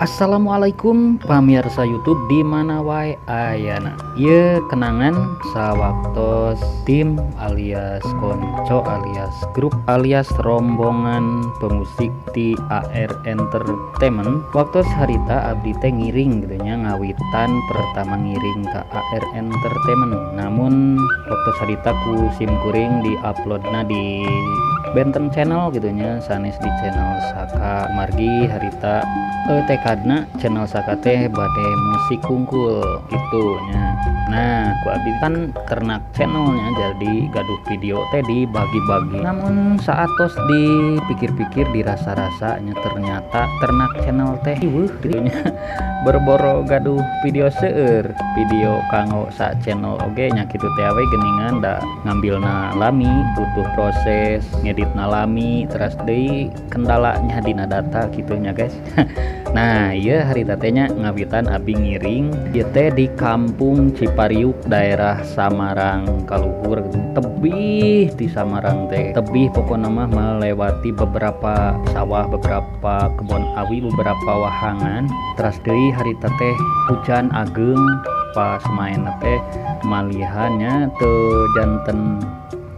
Assalamualaikum pamirsa YouTube di mana wae ayana. Ieu kenangan sawaktos tim alias konco alias grup alias rombongan pemusik di AR Entertainment. Waktu harita abdi teh ngiring gitu nya, ngawitan pertama ngiring ke AR Entertainment. Namun waktu harita ku sim kuring di uploadna di Benten channel gitu nya, sanes di channel Saka. Margi harita tekadna channel Saka teh bade musik kungkul gitu nya. Nah, ku abdi kan ternak channelnya, jadi gaduh video teh dibagi-bagi. Namun saat tos dipikir-pikir, dirasa-rasanya ternyata ternak channel teh weuh gitu nya. Berboro gaduh video seueur, video kanggo sa channel oge nya kitu teh we geuningan, da ngambilna lami, butuh proses ngeditna lami, teras deui kendalanya dina data gitu nya, guys. Nah, ieu harita teh nya ngawitan abi ngiring ieu teh di Kampung Cipariuk, daerah Samarang kaluhur, tebih di Samarang teh. Tebih pokona mah, melewati beberapa sawah, beberapa kebon awi, beberapa wahangan. Teras deui harita teh hujan ageng pas main teh, malihannya teu janten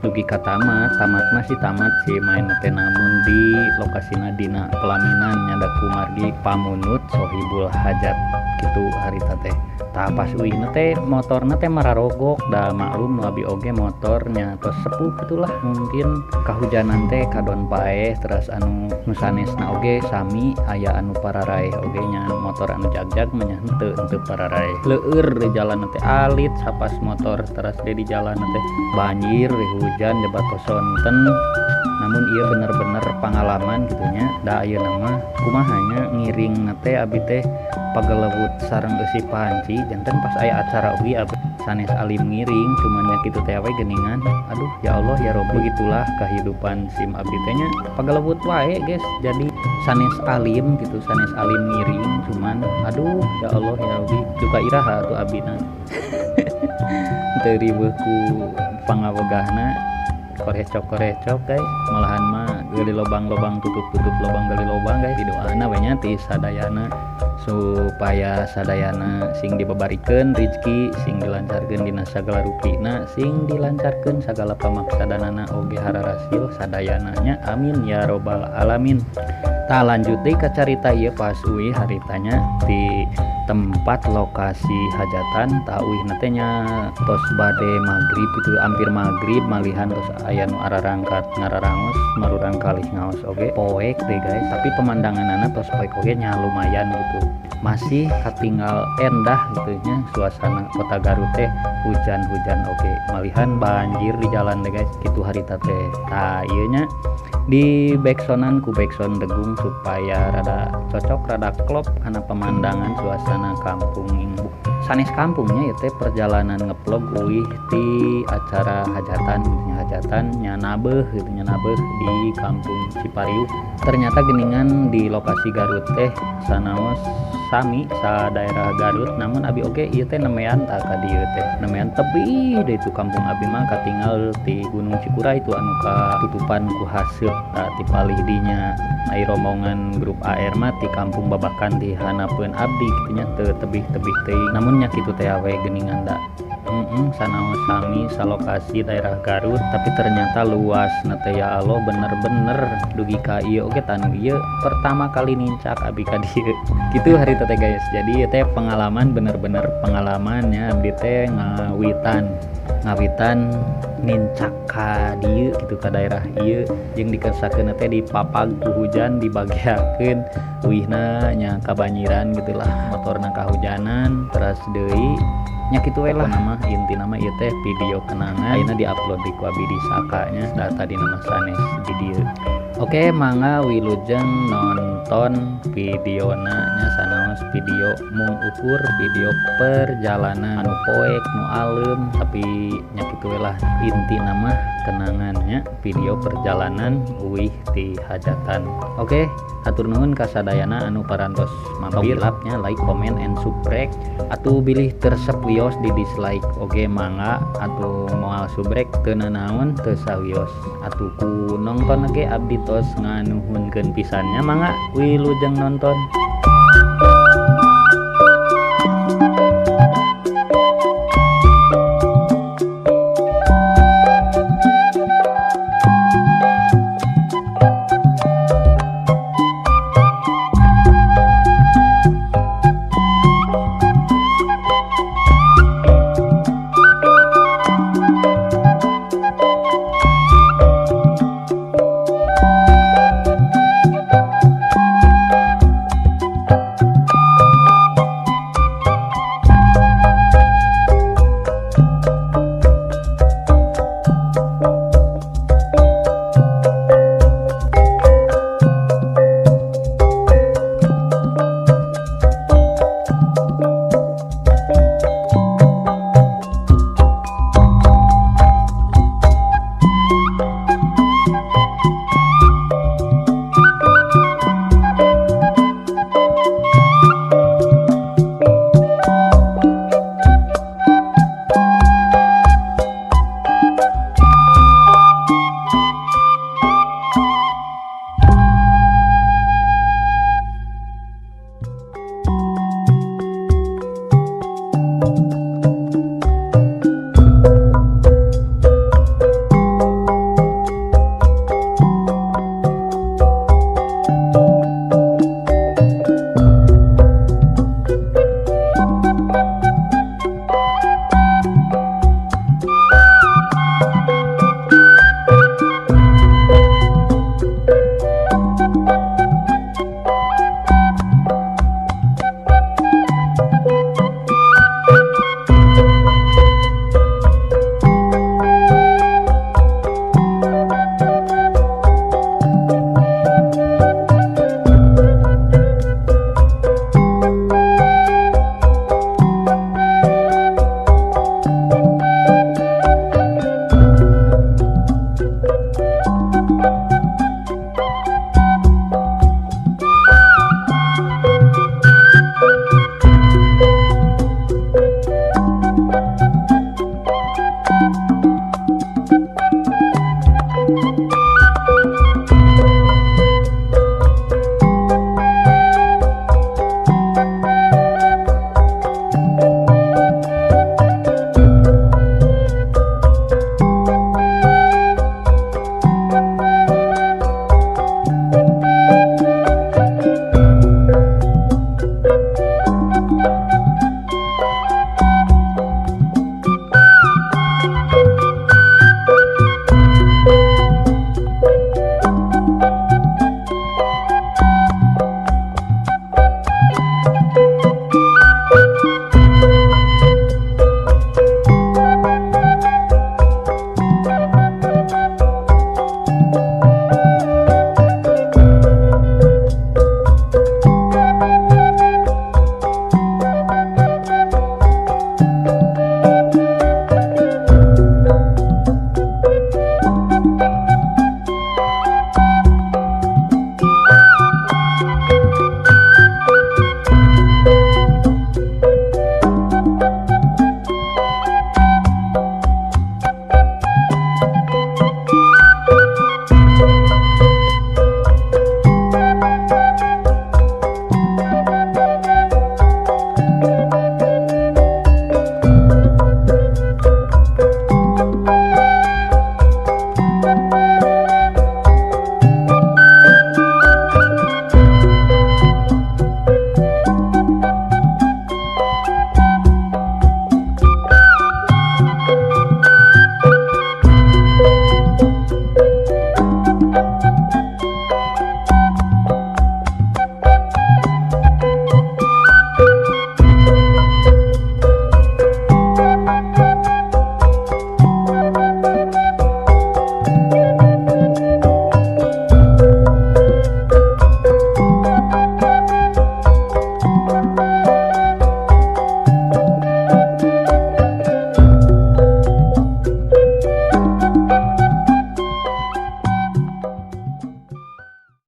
dugi ka tamat. Tamat masih tamat sih main teh, namun di lokasina dina pelaminan nya, da kumargi pamunut sohibul hajat gitu harita teh. Tah, pas uihna teh motorna teh mararogok, da maklum abi oge motornya tos sepuh gitulah, mungkin kahujanan teh kadon paeh. Terus anu nu sanesna oge sami, aya anu pararaeh oge nya, motor anu jagjag mah nya henteu henteu pararaeh, leueur di jalan teh, alit sapas motor. Terus di jalan teh banjir di hujan jebat sonten. Namun iya bener-bener pengalaman gitu nya, da ayeuna mah kumaha nya, ngiring teh abi teh pagelebut sareng eusi panci. Janten pas aya acara ugi abi sanes alim ngiring, cuman nya kitu teh we geuningan. Aduh, ya Allah ya Rob, begitulah kehidupan sim abdi teh nya, pagelebut wae, guys. Jadi sanes alim gitu, sanes alim ngiring, cuman aduh, ya Allah ya Rabbi, juga iraha tuh abina teu riweuh ku pangawegahna, korecok-korecok, guys. Malahan mah gali lobang-lobang, tutup-tutup lobang, gali lobang, guys. Didoana we nya ti sadayana supaya sadayana sing dibabarikeun rezeki, sing dilancarkeun dina sagala rupina, sing dilancarkeun sagala pamaksadanana oge hararasio sadayana nya, amin ya robbal alamin. Tah, lanjut deui ka carita ieu. Pas uih haritanya di tempat lokasi hajatan, tah uih teh nya tos bade maghrib itu, hampir maghrib. Malihan tos aya nu ararangkat ngararangus, marurang kalih ngaos oge poek deh, guys. Tapi pemandanganana tos poek oge nya lumayan gitu, masih katinggal endah gitu nya suasana kota Garut teh, hujan-hujan oge. Malihan banjir di jalan deh, guys, gitu harita teh. Tah, ieu nya di backsoundan ku backsound degung supaya rada cocok, rada klop karena pemandangan suasana kampung, sanes kampungnya ya teh. Perjalanan ngevlog uih di acara hajatan gitu, hajatan nya nabeuh gitu nya, nabeuh di Kampung Cipariuk. Ternyata geningan di lokasi Garut teh sanaos sami sa daerah Garut, namun abi oge ieu teh nemean tah ka dieu teh, nemean tebih deh itu kampung abi mah, katinggal di Gunung Cikura itu anu katutupan ku haseup. Tah, ti palih dinya ai rombongan grup AR mah ti Kampung Babakan di hanapeun abdi kitu nya, teu tebih-tebih teuing, namun nya kitu teh we geuningan da sanaos sami salokasi daerah Garut, tapi ternyata luas teh, ya Allah, bener-bener dugi ka ieu oge tanu ieu pertama kali nincak abi ka dieu gitu harita teh, guys. Jadi ieu teh pengalaman, bener-bener pengalamannya abdi teh ngawitan ngawitan nincak ka dieu gitu, ka daerah ieu, jeung dikersakeun teh dipapag ku hujan, dibagiakeun uihna nya kabanjiran gitulah, motorna kahujanan. Terus deui nya kitu we lah nama inti nama ieu teh video kenangan, ayeuna diupload di ku abi di Sakanya, data di nama sanes di dieu. Oke, mangga wilujeng nonton videona nya, sanaos video mung ukur video perjalanan anu poek nu alem, tapi nya kitu we lah, inti nama kenangannya video perjalanan uih di hajatan. Oke, hatur nuhun ka sadayana anu parantos mampir nya, like, comment, and subrek. Atuh bilih teu resep wios di dislike oge mangga, atau moal subrek teu nanaon, teu sawios atuh ku nonton. Oge abdi tos nganuhunkeun pisannya, mangga wilujeng nonton.